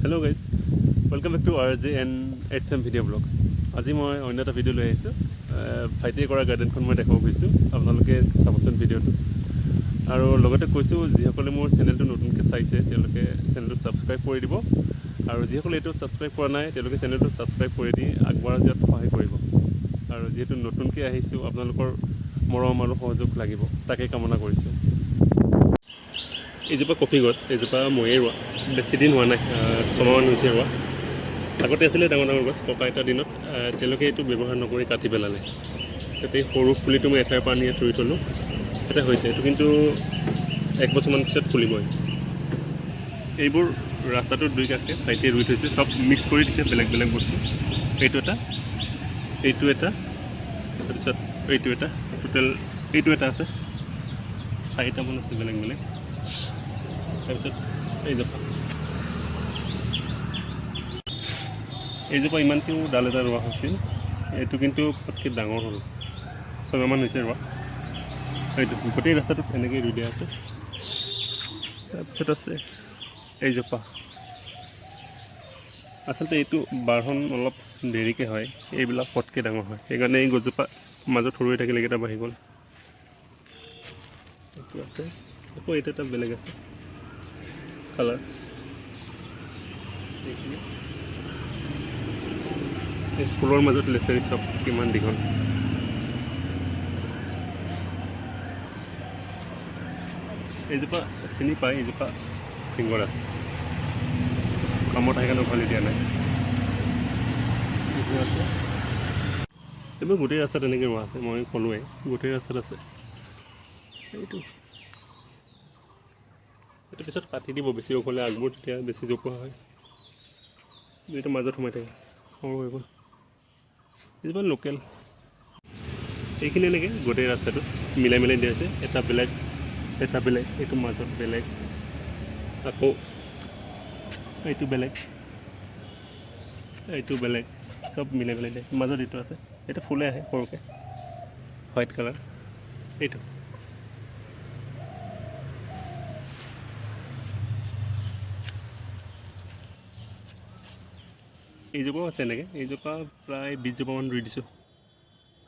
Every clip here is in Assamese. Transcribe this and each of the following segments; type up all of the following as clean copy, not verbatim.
Hello guys, welcome back to RJ and HM video blogs. আজি মই অন্য এটা ভিডিঅ' লৈ আহিছোঁ। ভাইটিয়ে কৰা গাৰ্ডেনখন মই দেখাব খুজিছোঁ। আপোনালোকে চাবচোন ভিডিঅ'টো। আৰু লগতে কৈছোঁ, যিসকলে মোৰ চেনেলটো নতুনকৈ চাইছে, তেওঁলোকে চেনেলটো ছাবস্ক্ৰাইব কৰি দিব আৰু যিসকলে এইটো ছাবস্ক্ৰাইব কৰা নাই, তেওঁলোকে চেনেলটো ছাবস্ক্ৰাইব কৰি দি আগবঢ়াই যোৱাত সহায় কৰিব। আৰু যিহেতু নতুনকৈ আহিছোঁ, আপোনালোকৰ মৰম আৰু সহযোগ লাগিব, তাকে কামনা কৰিছোঁ। এইজোপা কফি গছ, এইজোপা ময়ে ৰোৱা। বেছি দিন হোৱা নাই, 6 মাহমান হৈছে ৰোৱা। আগতে আছিলে ডাঙৰ ডাঙৰ গছ। ককা আইতাৰ দিনত তেওঁলোকে এইটো ব্যৱহাৰ নকৰি কাটি পেলালে। তাতে সৰু পুলিটো মই এঠাইৰ পৰা আনি ইয়াত ৰুই থ'লোঁ। এটা হৈছে এইটো, কিন্তু এক বছৰমান পিছত ফুলিবই। এইবোৰ ৰাস্তাটোৰ দুই কাষে ভাইটিয়ে ৰুই থৈছে। চব মিক্স কৰি দিছে বেলেগ বেলেগ বস্তু। এইটো এটা, এইটো এটা, তাৰপিছত এইটো এটা, টোটেল এইটো এটা আছে, চাৰিটামান আছে বেলেগ বেলেগ। তাৰপিছত এইজোপা, এইজোপা ইমানকেও ডাল এটা ৰোৱা হৈছিল। এইটো কিন্তু পটকৈ ডাঙৰ হ'ল। 6 মাহমান হৈছে ৰোৱা। এইটো গোটেই ৰাস্তাটোত এনেকৈ ৰুই দিয়া আছে। তাৰপিছত আছে এইজোপা। আচলতে এইটো বাঢ়ন অলপ দেৰিকৈ হয়, এইবিলাক পটকৈ ডাঙৰ হয়। সেইকাৰণে এই গছজোপা মাজত সৰু হৈ থাকিলে, এইকেইটা বাঢ়ি গ'ল। এইটো আছে, আকৌ এইটো এটা বেলেগ আছে কালাৰ। এইখিনি এই ফুলৰ মাজত লেচেৰি চব কিমান দীঘল। এইজোপা চিনি পায়, এইজোপা ফিংগৰাজ। কামত সেইকাৰণে উভালি দিয়া নাই। এইটো আছে। এইবোৰ গোটেই ৰাস্তাত এনেকৈ ৰোৱা আছে। মই ক'লোৱেই, গোটেই ৰাস্তাত আছে। এইটো এইটো পিছত কাটি দিব বেছি ওখ হ'লে আগবোৰ, তেতিয়া বেছি জোপোহা হয়। এইটো মাজত সোমাই থাকে, সৰু হৈ গ'ল। এইজোপা লোকেল। এইখিনি এনেকৈ গোটেই ৰাস্তাটোত মিলাই মিলাই দিয়া হৈছে। এটা বেলেগ, এটা বেলেগ, এইটো মাজত বেলেগ, আকৌ এইটো বেলেগ, এইটো বেলেগ, চব মিলাই মিলাই দিয়ে। মাজত এইটো আছে। এইটো ফুলে আহে সৰুকৈ, হোৱাইট কালাৰ এইটো। এইজোপাও আছে এনেকৈ। এইজোপা প্ৰায় 20 জোপামান ৰুই দিছোঁ।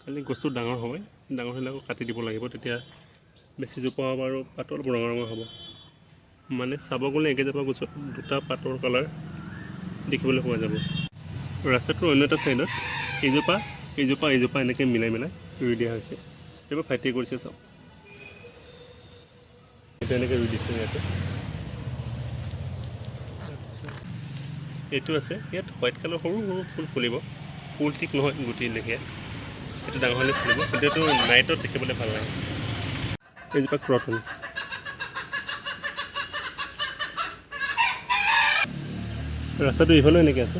খালি গছটো ডাঙৰ হয়, ডাঙৰ হ'লে আকৌ কাটি দিব লাগিব। তেতিয়া বেছি জোপা হ'ব আৰু পাতো অলপ ৰঙা ৰঙা হ'ব। মানে চাব গ'লে একেজোপা গছত দুটা পাতৰ কালাৰ দেখিবলৈ পোৱা যাব। ৰাস্তাটোৰ অন্য এটা ছাইডত এইজোপা, এইজোপা, এইজোপা এনেকৈ মিলাই মিলাই ৰুই দিয়া হৈছে। এইবোৰ ভাইটিয়ে কৰিছে চব। এইটো এনেকৈ ৰুই দিছে ইয়াতে। এইটো আছে। ইয়াত হোৱাইট কালাৰ সৰু সৰু ফুল ফুলিব। ফুল ঠিক নহয়, গুটি লেখীয়া। এইটো ডাঙৰ হ'লে ফুলিব, কিন্তু এইটো নাইটত দেখিবলৈ ভাল লাগে। এইজোপা ক্ৰটন। ৰাস্তাটো এইফালেও এনেকৈ আছে,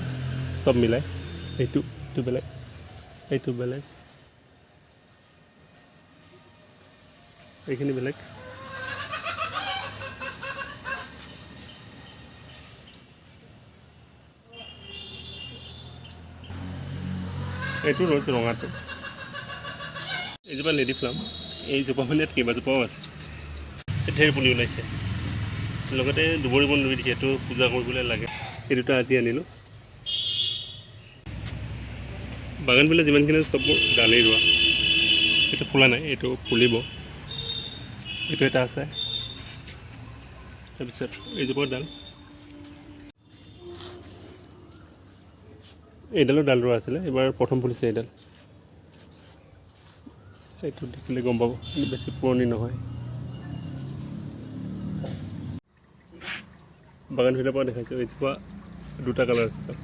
চব মিলাই। এইটো, এইটো বেলেগ, এইটো বেলেগ, এইখিনি বেলেগ। এইটো ৰ'জ ৰঙাটো। এইজোপা লেডি ফ্লাম। এইজোপা মানে ইয়াত কেইবাজোপাও আছে। ঢেৰ পুলি ওলাইছে। লগতে দুবৰি বন ৰুই দিছে, এইটো পূজা কৰিবলৈ লাগে। এই দুটা আজি আনিলোঁ। বাগানবিলাক যিমানখিনি চববোৰ ডালেই ৰোৱা। এইটো ফুলা নাই, এইটো ফুলিব। এইটো এটা আছে। তাৰপিছত এইজোপাও ডাল। এইডালো ডাল ৰোৱা আছিলে, এইবাৰ প্ৰথম ফুলিছে এইডাল। এইটো দেখিলে গম পাব, কিন্তু বেছি পুৰণি নহয়। বাগান ভিতৰ পৰা দেখাইছোঁ। এইজোপা দুটা কালাৰ আছে চাওক।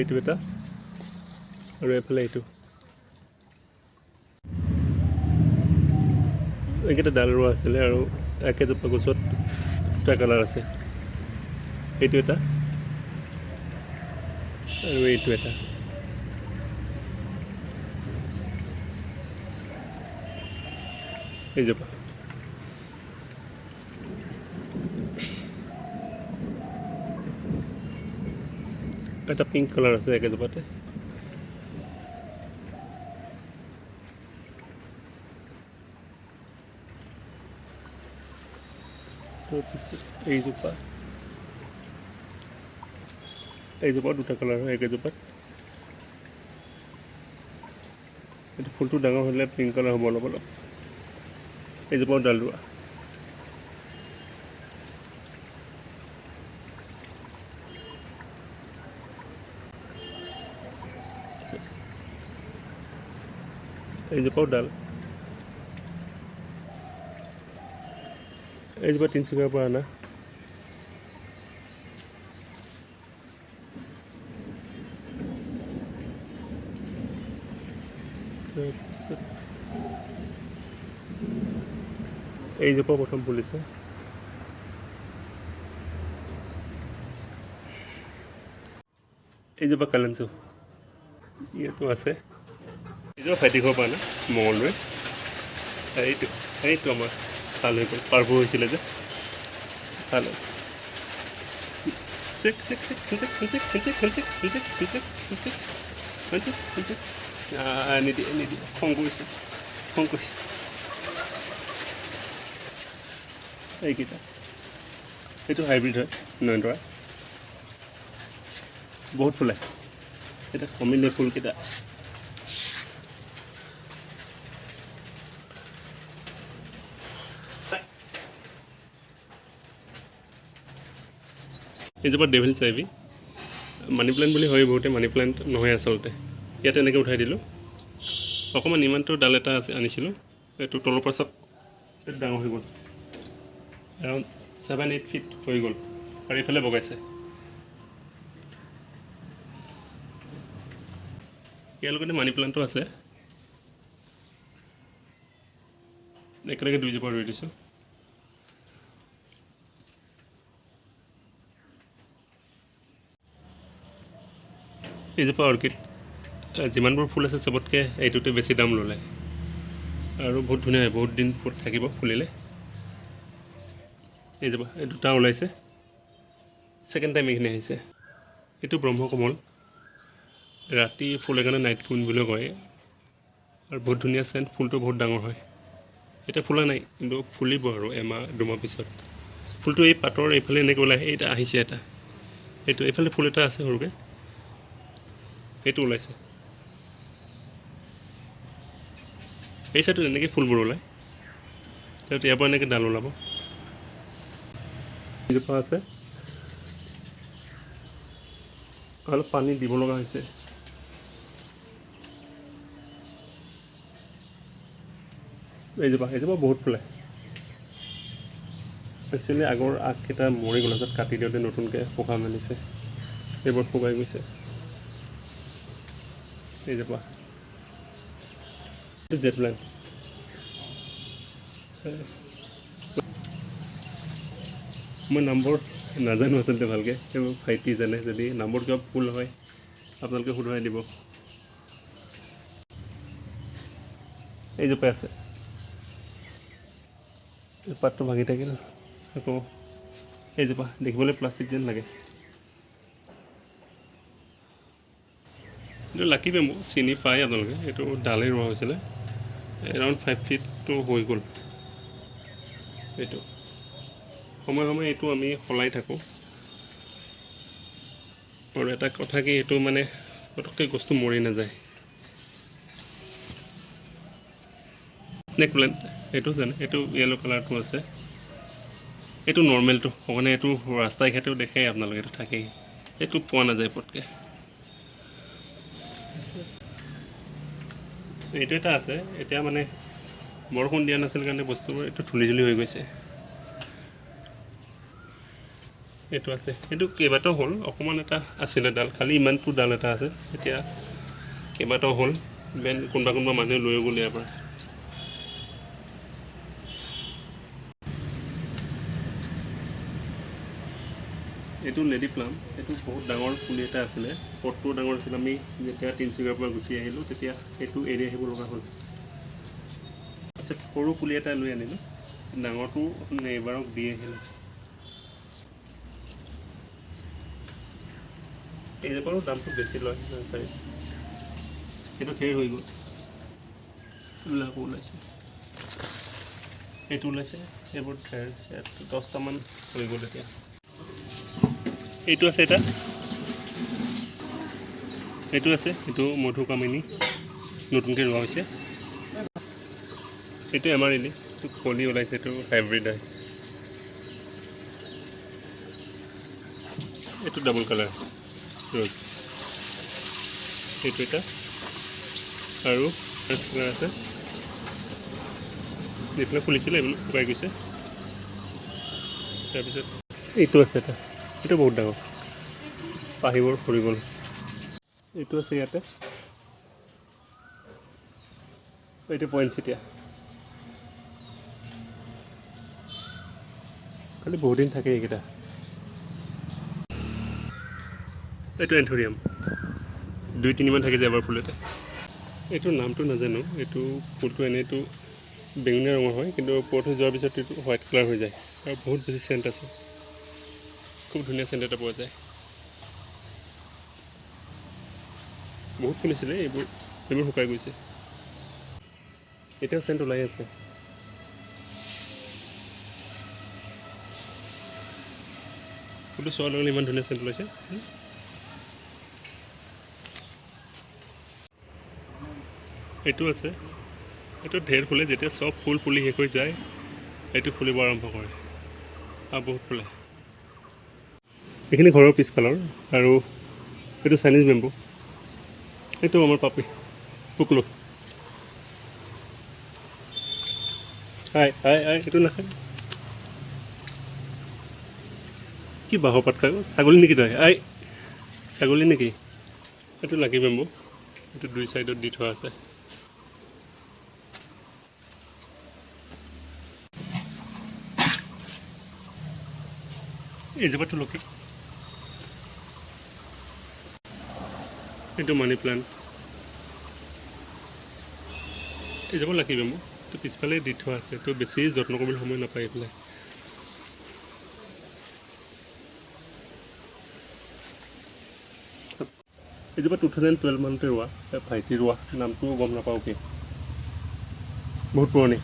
এইটো এটা আৰু এইফালে এইটো। এইকেইটা ডাল ৰোৱা আছিলে আৰু একেজোপা গছত দুটা কালাৰ আছে। এইটো এটা আৰু এইটো এটা। এইজোপা এটা পিংক কালাৰ আছে একেজোপাতে। তাৰপিছত এইজোপা। এইজোপাও দুটা কালাৰ হয় একেজোপাত। এইটো ফুলটো ডাঙৰ হ'লে পিংক কালাৰ হ'ব অলপ অলপ। এইজোপাও ডাল ৰোৱা। এইজোপাও ডাল। এইজোপা তিনিচুকীয়াৰ পৰা অনা। তাৰপিছত এইজোপা প্ৰথম ফুলিছে। এইজোপা কালাঞ্চু ইয়াতো আছে। এইজোপা ভাইটি ঘৰৰ পৰা অনা, মঙলদৈ। এইটো এইটো আমাৰ ভাল হৈ গ'ল, পাৰভু হৈছিলে যে ভাল হ'ল। Check check check check check check check check check check check check. নিদিয়ে নিদিয়ে, খং কৰিছে, খং কৰিছে। এইকেইটা এইটো হাইব্ৰিড হয়, নয়নতৰা, বহুত ফুলে। এতিয়া কমিলে ফুলকেইটা। এইজোপা ডেভিল চাইভি, মানি প্লেণ্ট বুলি হয় বহুতে, মানি প্লেণ্ট নহয় আচলতে। ইয়াত এনেকৈ উঠাই দিলোঁ অকণমান, ইমানটো ডাল এটা আছে আনিছিলোঁ। এইটো তলৰ পৰা চব এইটো ডাঙৰ হৈ গ'ল, এৰাউণ্ড 7-8 ফিট হৈ গ'ল আৰু এইফালে বগাইছে। ইয়াৰ লগতে মানি প্লেণ্টো আছে, একেলগে দুইজোপা ৰুই দিছোঁ। এইজোপা অৰ্কিড, যিমানবোৰ ফুল আছে চবতকৈ এইটোতে বেছি দাম ল'লে আৰু বহুত ধুনীয়া হয়, বহুত দিন ফুল থাকিব ফুলিলে। এইজোপা এই দুটা ওলাইছে, ছেকেণ্ড টাইম এইখিনি আহিছে। এইটো ব্ৰহ্মকমল, ৰাতি ফুলে কাৰণে নাইট কুইন বুলিও কয় আৰু বহুত ধুনীয়া চেণ্ট, ফুলটো বহুত ডাঙৰ হয়। এতিয়া ফুলা নাই কিন্তু ফুলিব আৰু এমাহ দুমাহ পিছত। ফুলটো এই পাতৰ এইফালে এনেকৈ ওলাই, এইটা আহিছে এটা, এইটো এইফালে ফুল এটা আছে সৰুকৈ, সেইটো ওলাইছে। এই চাইডত এনেকৈ ফুলবোৰ ওলায়, তাৰপিছত ইয়াৰ পৰা এনেকৈ ডাল ওলাব। এজোপা আছে, অলপ পানী দিব লগা হৈছে। এইজোপা এইজোপা বহুত ফুলে। একচুৱেলি আগৰ আগকেইটা মৰি গ'ল, তাৰপিছত কাটি দিওঁতে নতুনকৈ পোখা মেলিছে, এইবোৰ শুকাই গৈছে। এইজোপা এইটো জেড প্লেণ্ট। মই নামবোৰ নাজানো আচলতে ভালকৈ, সেইবোৰ ভাইটি জানে। যদি নামবোৰ কিবা ভুল হয় আপোনালোকে শুধৰাই দিব। এইজোপাই আছে, এই পাতটো ভাগি থাকিল। আকৌ এইজোপা দেখিবলৈ প্লাষ্টিক যেন লাগে। এইটো লাকি বেম্বু, চিনি পায় আপোনালোকে। এইটো ডালেই ৰোৱা হৈছিলে, এৰাউণ্ড 5 ফিটটো হৈ গ'ল। এইটো সময়ে সময়ে এইটো আমি সলাই থাকোঁ। আৰু এটা কথা কি, এইটো মানে পটককৈ গছটো মৰি নাযায়। স্নেক প্লেণ্ট এইটো জানে, এইটো য়েল্ল' কালাৰটো আছে, এইটো নৰ্মেলটো, সেইকাৰণে এইটো ৰাস্তাই ঘাটেও দেখে আপোনালোকে, এইটো থাকেই, এইটো পোৱা নাযায় পটকৈ। এইটো এটা আছে, এতিয়া মানে বৰষুণ দিয়া নাছিল কাৰণে বস্তুবোৰ এইটো ধূলি ধূলি হৈ গৈছে। এইটো আছে, এইটো কেইবাটাও হ'ল, অকণমান এটা আছিলে ডাল, খালি ইমানটো ডাল এটা আছে, এতিয়া কেইবাটাও হ'ল। বেন কোনোবা কোনোবা মানুহে লৈ গ'ল ইয়াৰ পৰা। এইটো লেডি প্লাম, এইটো বহুত ডাঙৰ পুলি এটা আছিলে, পটটোও ডাঙৰ আছিলে। আমি যেতিয়া তিনিচুকীয়াৰ পৰা গুচি আহিলোঁ তেতিয়া এইটো এৰি আহিব লগা হ'ল। তাৰপিছত সৰু পুলি এটা লৈ আনিলোঁ, ডাঙৰটো নেইবাৰক দি আহিলোঁ। এইজোপাৰো দামটো বেছি লয় নাৰ্চাৰীত। এইটো ধেৰ হৈ গ'ল, এইবিলাকো ওলাইছে, এইটো ওলাইছে, এইবোৰ ধেৰ, ইয়াত 10টামান হৈ গ'ল এতিয়া। এইটো আছে এটা, এইটো আছে, এইটো মধুকামিনী, নতুনকৈ ৰোৱা হৈছে। এইটো এমাৰিলি, এইটো কলি ওলাইছে, এইটো হাইব্ৰিড হয়। এইটো ডাবল কালাৰ ৰ'জ, এইটো এটা আৰু কালাৰ আছে। এইবিলাক ফুলিছিলে, এইবিলাক শুকাই গৈছে। তাৰপিছত এইটো আছে এটা, এইটো বহুত ডাঙৰ, পাহিবোৰ সৰি গ'ল। এইটো আছে ইয়াতে, এইটো পইনচিটিয়া, খালি বহুত দিন থাকে এইকেইটা। এইটো এন্থৰিয়াম, 2-3মান থাকি যায় এবাৰ ফুলতে। এইটোৰ নামটো নাজানো। এইটো ফুলটো এনেইতো বেঙুনীয়া ৰঙৰ হয়, কিন্তু ওপৰত হৈ যোৱাৰ পিছত এইটো হোৱাইট কালাৰ হৈ যায় আৰু বহুত বেছি চেণ্ট আছে, খুব ধুনীয়া চেণ্ট এটা পোৱা যায়। বহুত ফুলিছিলে, এইবোৰ শুকাই গৈছে। এতিয়াও চেণ্ট ওলাই আছে। ফুলটো চোৱাৰ লগে লগে ইমান ধুনীয়া চেণ্ট ওলাইছে। এইটো আছে, এইটো ঢেৰ ফুলে। যেতিয়া চব ফুল ফুলি শেষ হৈ যায়, এইটো ফুলিব আৰম্ভ কৰে আৰু বহুত ফুলে। এইখিনি ঘৰৰ পিছফালৰ আৰু এইটো চাইনিজ বেম্বু। এইটো আমাৰ পাপি পুকলো। আই আই আই, এইটো নাখায়। কি বাঁহৰ পাত খায়? ছাগলী নেকি তই? আই, ছাগলী নেকি? এইটো লাকি বেম্বু, এইটো দুই চাইডত দি থোৱা আছে। এইজোপা তুলসী, এইটো মানি প্লান্ট, এইজোপা লাকি বেম্বু, এইটো পিছফালে দি থোৱা আছে। এইটো বেছি যত্ন কৰিবলৈ সময় নাপায় এইবিলাক। এইজোপা 2012 মানতে ৰোৱা, ভাইটি ৰোৱা, নামটোও গম নাপাওঁ কি, বহুত পুৰণি।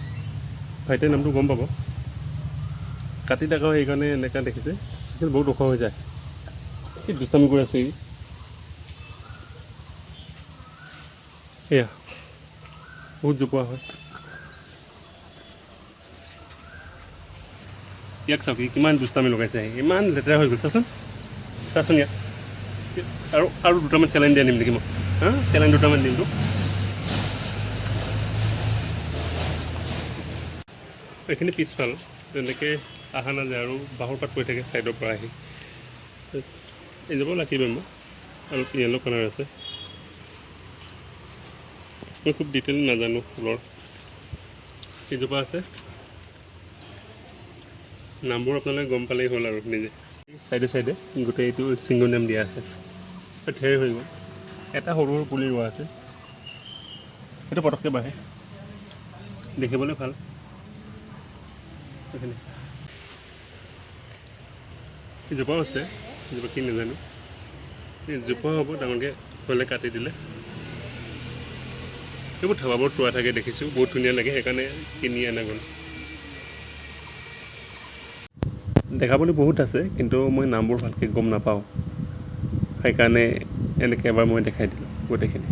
ভাইটিৰ নামটো গম পাব। কাটি থকা সেইকাৰণে এনেকুৱা দেখিছে, কিন্তু বহুত ওখ হৈ যায়। কি দুষ্টামি কৰি আছে ই। এয়া বহুত জোপোৱা হয়। ইয়াক চাওক, ই কিমান দুষ্টামি লগাইছে, ইমান লেতেৰা হৈ গ'ল। চাচোন চাচোন ইয়াক। আৰু দুটামান চেলাইন দি আনিম নেকি মই? হা, চেলাইন দুটামান দিম তোক। এইখিনি পিছফাল, তেনেকৈ অহা নাযায় আৰু বাঁহৰ পাত পৰি থাকে ছাইডৰ পৰা আহি। এইজোপাও লাকি বেম্বু, অলপ য়েল্ল' কালাৰ আছে। মই খুব ডিটেইল নাজানো ফুলৰ। এইজোপা আছে, নামবোৰ আপোনালোকে গম পালেই হ'ল আৰু নিজে। চাইডে চাইডে গোটেই এইটো চিংগনিয়াম দিয়া আছে, ঢেৰ হৈ গ'ল। এটা সৰু সৰু পুলি ৰোৱা আছে, সেইটো পটককৈ বাঢ়ে, দেখিবলৈ ভাল। এইখিনি এজোপাও আছে, এজোপা কি নাজানো, এই জোপা হ'ব ডাঙৰকৈ হ'লে কাটি দিলে। এইবোৰ ধাবাবোৰত ৰোৱা থাকে দেখিছোঁ, বহুত ধুনীয়া লাগে, সেইকাৰণে কিনি অনা গ'ল। দেখাবলৈ বহুত আছে, কিন্তু মই নামবোৰ ভালকৈ গম নাপাওঁ, সেইকাৰণে এনেকৈ এবাৰ মই দেখাই দিলোঁ গোটেইখিনি।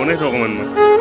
বনাইছোঁ অকণমান মই।